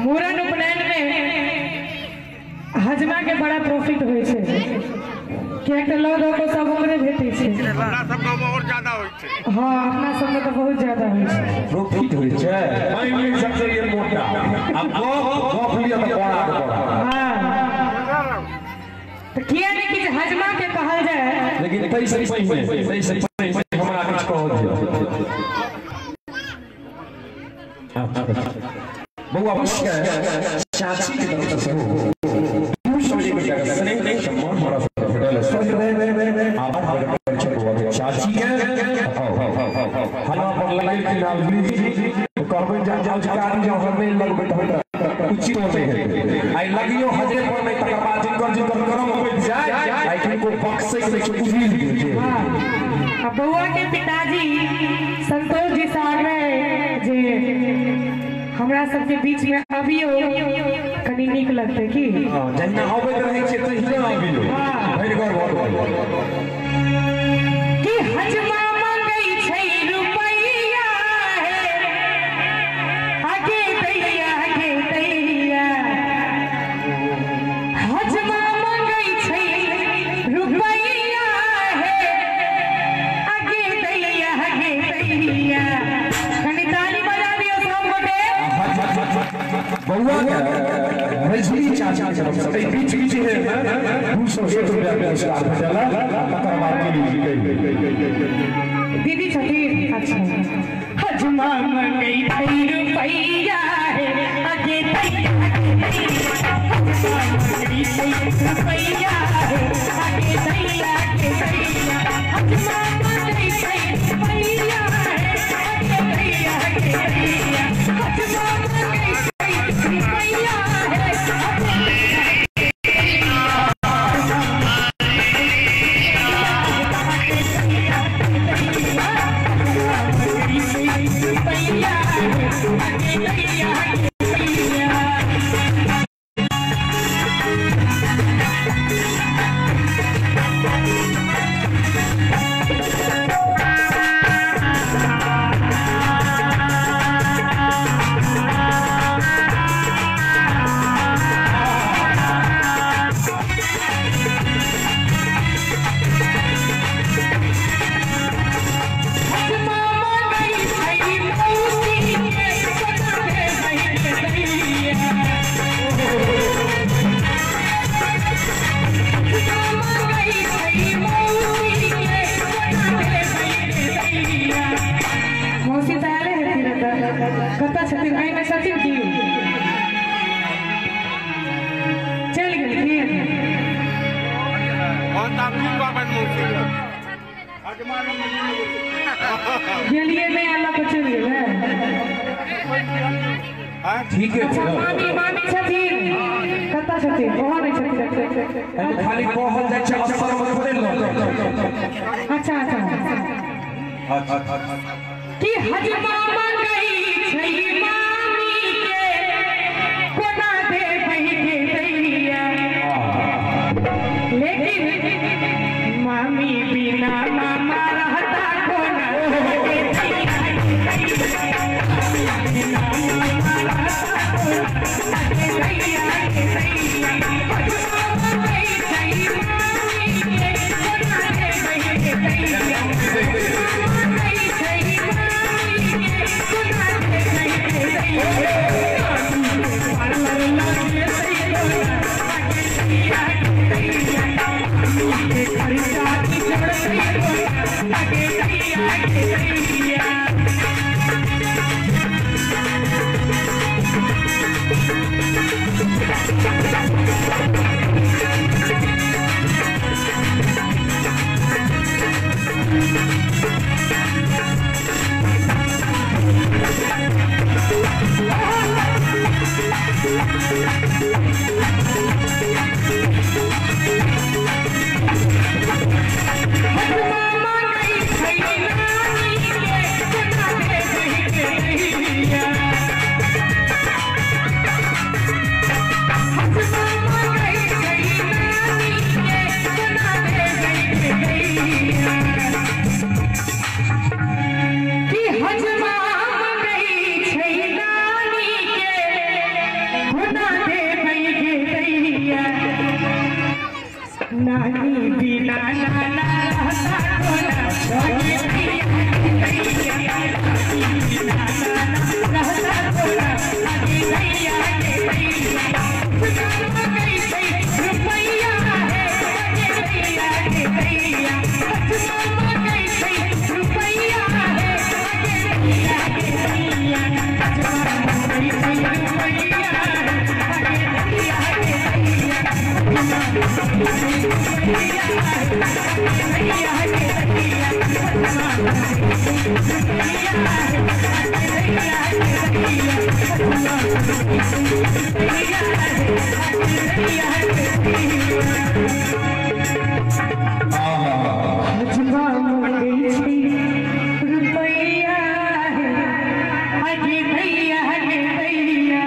मूड़न उपनयन में हजमा के बड़ा प्रॉफिट होइ छै, कियाक तऽ लऽ दऽ कऽ सब ओकरे भेटै छै। अपना सब गाँव में और ज्यादा होइ छै। हाँ, अपना सब में तऽ बहुत ज्यादा होइ छै। प्रॉफिट होइ छै। मानि सबसे ये मोटा आ गप गप लिअ तऽ बड़ा के बड़ा। हाँ, तऽ किया नहि किछु हजमा के कहल जाय, लेकिन ताहि से पहिने हमरा किछु कहल जाय। बउआ चाची के तरफ से 200 रुपया का स्नेह सम्मान हमरा सब भेटल है। आभार प्रकट छै बउआ के चाची के। हलवा पर लगल कि नाम जी तो कहबै जा जाओ आदमी जब हमें लगबै तऽ उचित नहीं है। आई लगियो हजरे पर नहीं, तकर बाद जिनकर जिनकर करम होइत जाय आई किनको बक्से के छै उझिल दे। आ बउआ के पिताजी संतोष जी से आग्रह जे हमरा सबके बीच में अबियो कनी नीक लगतै की। जहिना अबैत रहै छै तहिना अबियो, भरि घर भर कि हजमा मंगै छै रुपैया हे, आगे दैया गे दैया। हजमा मंगै छै रुपैया हे, आगे दैया गे दैया। कनी ताली बजा दियौ सब गोटे। बउआ के मझली चाचा के तरफ से बीच बीच में 201 रुपया पुरस्कार भेटल। तकर बाद दीदी छथिन। अच्छा, हजमा मंगै छै रुपैया हे, आगे दैया गे दैया। हजमा मंगै छै रुपैया हे, आगे दैया गे दैया। हजमा मंगै छै रुपैया हे, आगे दैया गे दैया। हजमा मंगै छै रुपैया हे, आगे दैया गे दैया। रुपैया आगे दैया गे दैया। हजमा मंगै छै मौसी के, कोना देबै गे दैया। हजमा मंगै छै मौसी के, कोना देबै गे दैया। मौसी तऽ आयले हेथिन एतऽ, कतऽ छथिन? एहिमे छथिन की चलि गेलखिन? गेलिए नहि, आयल कऽ चलि गेलै। ठीक है। अच्छा, मामी मामी छथिन, कतऽ छथिन? ओहो नहि छथिन। खाली कहल जाइ छै असर में थोड़े लऽ। अच्छा अच्छा, कि हजमा मंगै छै मामी के, कोना देबै गे दैया। लेकिन मामी बिना मामा रहता कोना गे दैया गे दैया। बिना मामा रहता कोना गे दैया गे दैया। हजमा मंगै छै मामी के, कोना देबै गे दैया। मंगै छै मामी के, कोना देबै गे नानी बिना नाना रहता कोना आगे दैया दैया नानी बिना नाना रहता कोना आगे दैया दैया हजमा मंगई छै रुपैया है आगे दैया दैया हजमा मंगई छै रुपैया है आगे दैया दैया हजमा मंगई छै रुपैया आगे दैया दैया हजमा रुपैया आगे दैया।